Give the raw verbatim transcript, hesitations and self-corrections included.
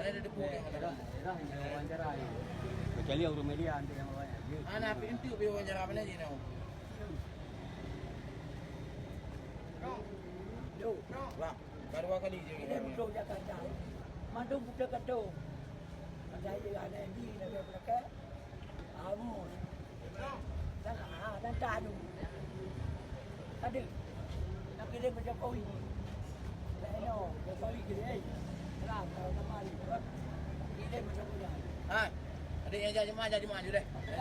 Ada debu ni. Daerah, daerah yang wawancara ni. Kecuali ureueng media nanti yang wawancara. Ana pih enteuk pih wawancara mana je tau. Bang, baru dua kali je. Ini betul Jakarta. Mandum betul kata. Ada je ada yang di negara belakang. Amun. Dan, ah, dan tak anu. Ada. Nak kirim ke Jokowi. Lain oh, Jokowi kirim. Eh, terang, kalau nama ni. Kirim ke Jokowi. Hai. Adik yang jadi jemaah, jadi jemaah je deh.